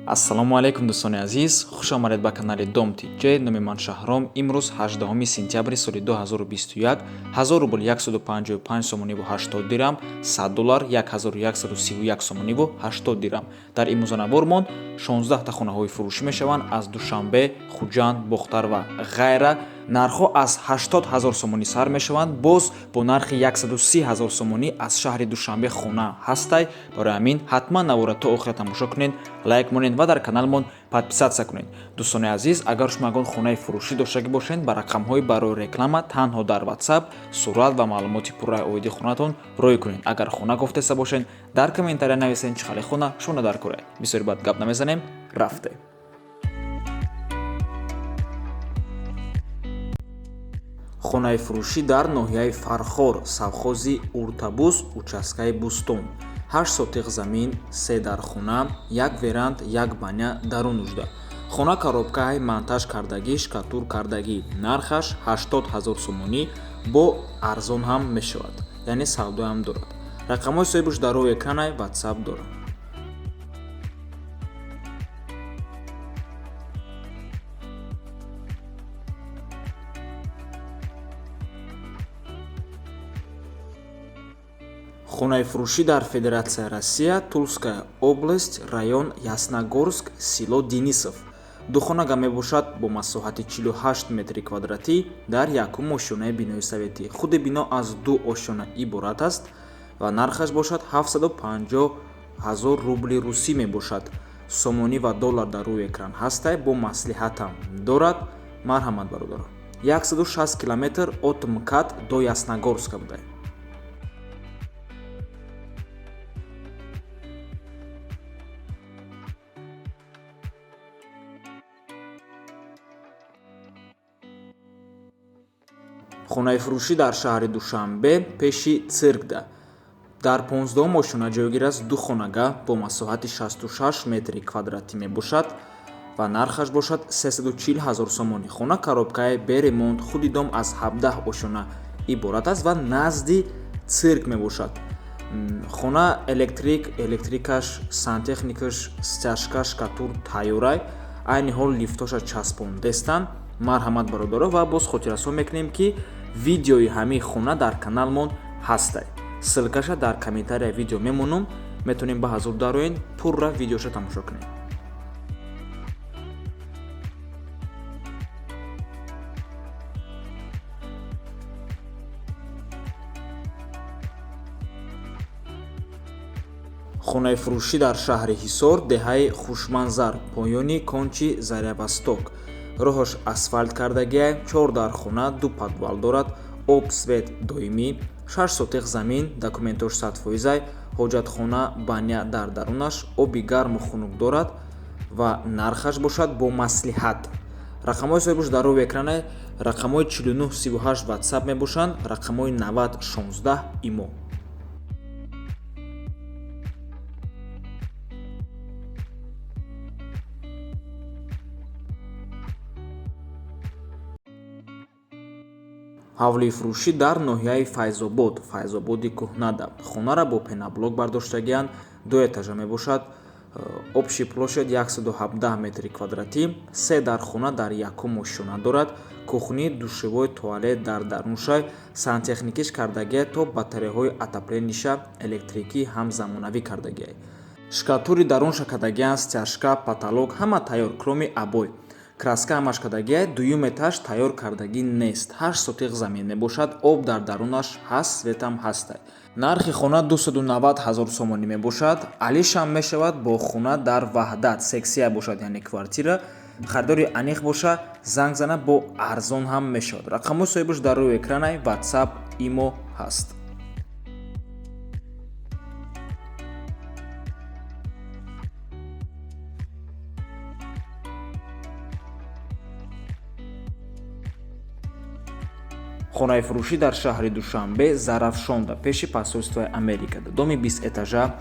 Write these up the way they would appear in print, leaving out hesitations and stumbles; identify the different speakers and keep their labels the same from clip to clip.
Speaker 1: Ассалому алайкум, дӯстони азиз, хуш омадед ба канали Дом TJ. Номи ман Шаҳром. Имрӯз 18 сентябри соли 2021, 1000 рубл 155 сомониву 80 дирам, 100 доллар 1131 сомониву 80 дирам. Дар имрӯзанавормон 16 та хонаҳои фурӯшӣ мешаванд аз Душанбе, Хуҷанд, Бохтар ва ғайра. Нархҳо аз 80 ҳазор сомонӣ сар мешаванд, боз бо нархи 130 ҳазор сомонӣ аз шаҳри Душанбе хона ҳастай. Барои ҳамин ҳатман навора то охира тамошо кунед, лайк монед ва дар каналмон подписаться кунед. Дӯстони азиз, агар шумо ягон хонаи фурӯшӣ доштагӣ бошед, ба рақамҳои барои реклама танҳо дар WhatsApp сурат ва маълумоти пурраи оиди хонатон рой кунед. Агар хона гуфтеста бошед, дар комментария нависед, чӣ хеле хона шумо дар кора. Бисёри бад гап намезанем, рафте. Хонаи фурӯшӣ дар ноҳияи Фархор, совхози Уртабуз, участкаи Бӯстон. 8 сотиқ замин, се дархона, як веранд, як баня дарун нужда. Хона коробкаи монтаж кардагӣ, штукатур кардагӣ. Нархаш 80 ҳазор сомонӣ, бо арзон ҳам мешавад, яъне савдоям дорад. Рақамҳои соҳибаш дар рӯи экранай, WhatsApp дорад. Хонаи фурӯшӣ дар Федератсияи Россия, Тульская область, район Ясногорск, село Денисов. Ду хонага мебошад бо масоҳати 48 метри квадратӣ дар якум ошёнаи бинои советӣ. Худи бино аз ду ошёна иборат аст ва нархаш бошад 750 ҳазор рубли русӣ мебошад. Сомонӣ ва доллар дар рӯи экран ҳастай, бо маслиҳатам дорад. Марҳамат, бародаро. 160 километр от МКАД до Ясногорска будай. Хонаи фурӯшӣ дар шаҳри Душанбе, пеши циркда, дар 15-ум ошёна ҷойгир аст. Ду хонага бо масоҳати 66 метри квадратӣ мебошад ва нархаш бошад 340 ҳазор сомонӣ. Хона коробкаи, бе ремонт. Худи дом аз 17 ошёна иборат аст ва назди цирк мебошад. Хона электрик, электрикаш, сантехникаш, стяжка, штукатур тайёрай, айни ҳол лифтоша часпондестанд. Марҳамат, бародаро. Ва боз хотиррасон мекунем, ки видеои ҳамин хона дар каналмон ҳастай. Ссылкаша дар комментария видео мемонам, метавонем ба ҳазур дароен, пурра видеоша тамошо кунем. Хонаи фурӯшӣ дар шаҳри Ҳисор, деҳаи Хушманзар, поёни кончи Зарявосток. Роҳаш асфалт кардагиай, чор дархона, ду подвал дорад, об, свет доимӣ, 6 сотиқ замин, документош 100%-ай, ҳоҷатхона, баня дар дарунаш, оби гарму хунук дорад ва нархаш бошад бо маслиҳат. Рақамҳои соҳибаш дар рӯи экране, рақамҳои 49 38 WhatsApp мебошанд, рақамҳои 90 16 имо. Ҳавлии фурӯшӣ дар ноҳияи Файзобод, Файзободи кӯҳнада. Хонара бо пеноблок бардоштагианд, ду этажа мебошад, общий площадь 117 метри квадратӣ, се дархона дар якум ошёна дорад, кухни, душевой, туалет дар даруншай, сантехникиш кардагиай, то батареяҳои отоплениша электрикӣ ҳам замонавӣ кардагиай. Штукатури дарунша кардагианд, стяжка, потолок ҳама тайёр, кроме обой. Краска ҳамаш кардагиай, дуюм этаж тайёр кардагӣ нест. 8 сотиқ замин мебошад, об дар дарунаш ҳаст, светам ҳастай. Нархи хона 290 ҳазор сомонӣ мебошад, алишам мешавад бо хона дар Ваҳдат, сексия бошад, яъне квартира. Харидори аниқ боша, занг зана, бо арзон ҳам мешавад. Рақамҳои соҳибаш дар рӯи экранай, WhatsApp, имо ҳаст. Хонаи фурӯшӣ дар шаҳри Душанбе, Зарафшонда, пеши посольствои Америка, доми 20 этажа.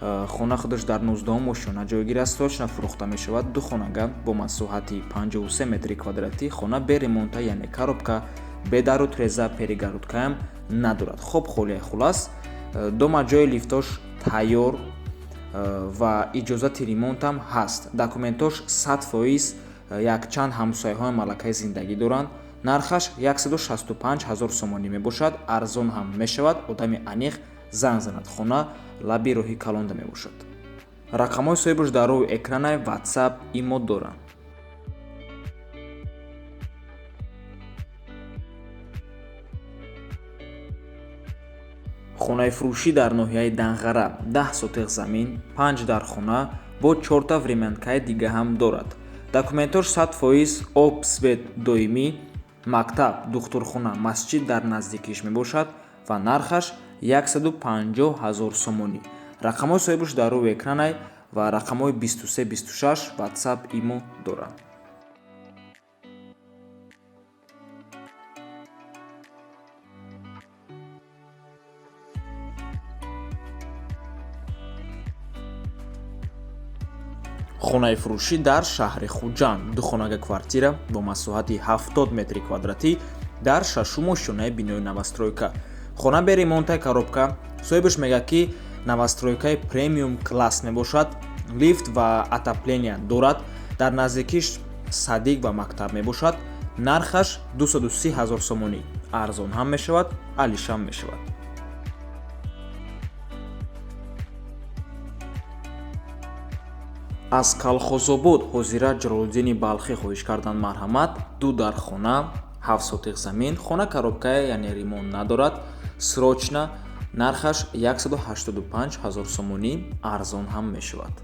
Speaker 1: Хона худаш дар 19-ум ошёна ҷойгир аст, срочно фурӯхта мешавад. Ду хонага бо масоҳати 53 метри квадратӣ. Хона бе ремонта, яъне коробка, бе дару треза, перегородкаям надорад. Хоб холия. Хулас, дома ҷои лифтош тайёр. Ва иҷозати ремонтам ҳаст. Документош 100%, якчанд ҳамсояҳои малакаи зиндагӣ доранд. Нархаш 165 ҳазор сомонӣ мебошад, арзон ҳам мешавад. Одами аниқ занг занад. Хона лаби роҳи калонда мебошад. Рақамҳои соҳибаш дар рӯи экранаи WhatsApp, имо доранд. Хонаи фурӯшӣ дар ноҳияи Данғара, 10 сотиқ замин, 5 дар хона бо 4та времянкаи дига ҳам дорад. Документош 100%, об, свет доимӣ, мактаб, духтурхона, масҷид дар наздикиш мебошад ва нархаш 150 ҳазор сомонӣ. Рақамҳои соҳибаш дар рӯи экранай ва рақамҳои 23 26 WhatsApp, имо доранд. Хонаи фурӯшӣ дар шаҳри Хуҷанд, духонага квартира бо масоҳати 70 метри квадратӣ дар шашум ошёнаи бинои новостройка. Хона бе ремонтаи, коробка. Соҳибаш мегӯяд, ки новостройкаи премиум класс мебошад, лифт ва отопления дорад, дар наздикиш садик ва мактаб мебошад. Нархаш 230 ҳазор сомонӣ, арзон ҳам мешавад, алишам мешавад. Аз Калхозобод ҳозира Ҷалолиддини Балхӣ хоҳиш карданд, марҳамат. Ду дар хона, 7 сотиқ замин, хона коробкая, яъне ремонт надорад, срочно. Нархаш 185 ҳазор сомонӣ, арзон ҳам мешавад.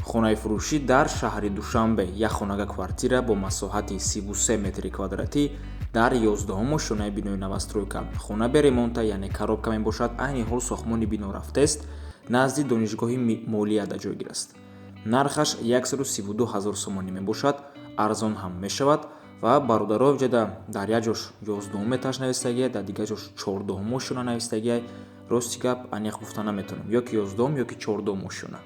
Speaker 1: Хонаи фурӯшӣ дар шаҳри Душанбе, як хонага квартира бо масоҳати 33 метри квадратӣ дар 11-ум ошёнаи бинои новостройка. Хона бе ремонта, яъне коробка мебошад. Айни ҳол сохтмони бино рафтест, назди донишгоҳи молияда ҷойгир аст. Нархаш 132 ҳазор сомонӣ мебошад, арзон ҳам мешавад. Ва бародаро, ҷада дар як ҷош 11-ум этаж навистагия, дар дигар ҷош 14-ум ошёна навистагия. Рости гап, аниқ гуфта наметавонам, ё ки 11-ум, ё ки 14-ум ошёна.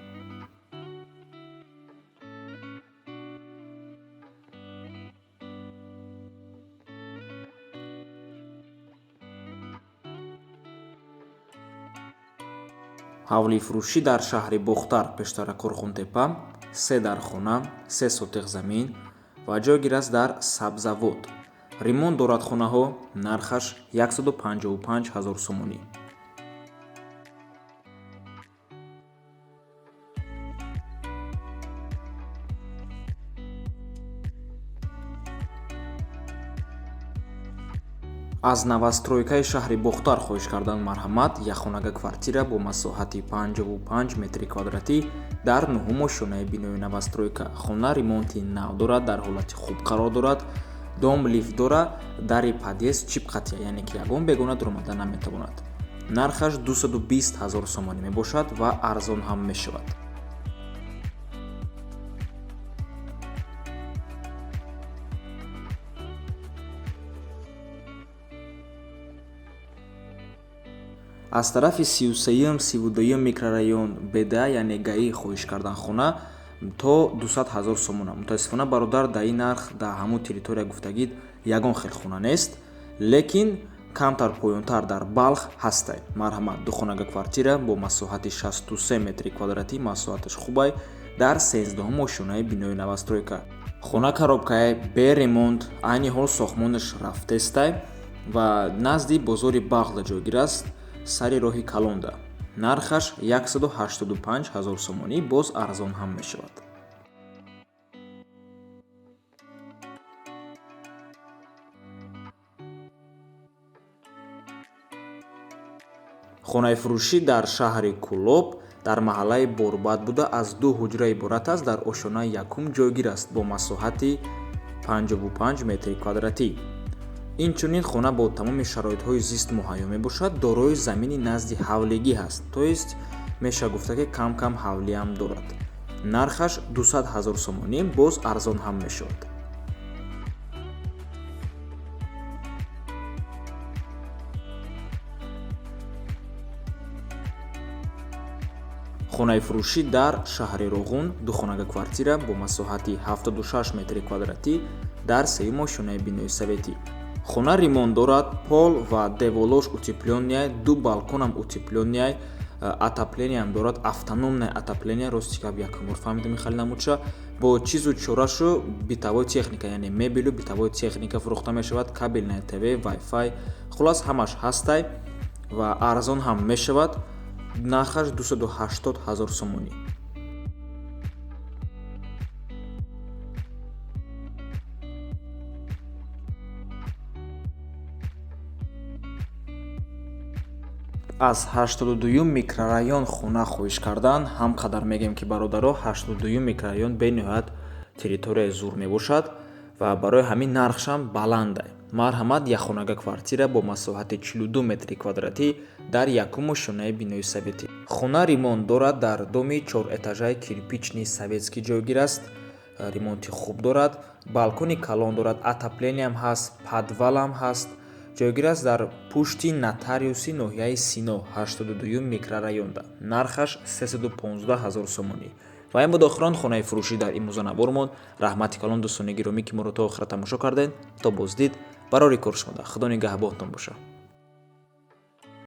Speaker 1: Ҳавлии фурӯшӣ дар шаҳри Бохтар, пештара Корхонтепа, се дар хона, 3 сотиқ замин ва ҷойгир аст дар Сабзавод. Ремонт дорад хонаҳо, нархаш 155 ҳазор сомонӣ. Аз новостройкаи шаҳри Бохтар хоҳиш кардан, марҳамат. Якхонага квартира бо масоҳати 55 метри квадратӣ дар нуҳум ошёнаи бинои новостройка. Хона ремонти нав дорад, дар ҳолати хуб қарор дорад, дом лифт дора, дари подъезд чип қатъия, яъне ки ягон бегона дуромада наметавонад. Нархаш 220 ҳазор сомонӣ мебошад ва арзон ҳам мешавад. Аз тарафи 33-юм, 32-юм микрорайон беда, яъне ГАИ, хоҳиш кардан, хона то 200 ҳазор сомона. Мутаассифона, бародар, дар ин нарх дар ҳамун территория гуфтагид ягон хел хона нест, лекин камтар поёнтар дар Балх ҳастай. Марҳамат, духонага квартира бо масоҳати 63 метри квадратӣ, масоҳаташ хубай, дар 13-ум ошёнаи бинои новостройка. Хона коробкае, бе ремонт, айни ҳол сохтмонаш рафтестай ва назди бозори Балхда ҷойгир аст, сари роҳи калонда. Нархаш 185 ҳазор сомонӣ, боз арзон ҳам мешавад. Хонаи фурӯшӣ дар шаҳри Кӯлоб дар маҳаллаи Борбад буда, аз ду ҳуҷра иборат аст, дар ошёнаи якум ҷойгир аст бо масоҳати 55 метри квадратӣ. Инчунин хона бо тамоми шароитҳои зист муҳайё мебошад, дорои замини назди ҳавлигӣ ҳаст, то есть меша гуфта, ки кам-кам ҳавлиам дорад. Нархаш 200 ҳазор сомонӣ, боз арзон ҳам мешавад. Хонаи фурӯшӣ дар шаҳри Роғун, духонага квартира бо масоҳати 76 метри квадратӣ дар сеюм ошёнаи бинои советӣ. Хона ремонт дорад, пол ва деволош утеплённый, ду балконам утеплённый, отоплениям дорад, автономное отопление. Рости гап, якум бор фаҳмидам хеле намудша. Бо чизу чорашу бытовой техника, яъне мебелу бытовой техника фурӯхта мешавад, кабельное ТВ, вайфай, хуллас, ҳамаш ҳастай ва арзон ҳам мешавад. Нархаш 280 ҳазор сомонӣ. Аз 82-юм микрорайон хона хоҳиш кардан. Ҳам қадар мегӯем, ки бародаро, 82-юм микрорайон бениҳоят территорияи зур мебошад ва барои ҳамин нархшам баландай. Марҳамат, якхонага квартира бо масоҳати 42 метри квадратӣ дар якум ошёнаи бинои советӣ. Хона ремонт дорад, дар доми чорэтажаи кирпичный советский ҷойгир аст. Ремонти хуб дорад, балкони калон дорад, отоплениям ҳаст, подвалам ҳаст. Ҷойгир аст дар пушти нотариуси ноҳияи Сино, 82-юм микрорайонда. Нархаш 315 ҳазор сомонӣ. Ва ин буд охирон хонаи фурӯшӣ дар имрӯза навормон. Раҳмати калон, дӯстони гиромӣ, ки моро то охира тамошо кардед. То боздид, барори кор шумода, Худо нигаҳбонтон бошад.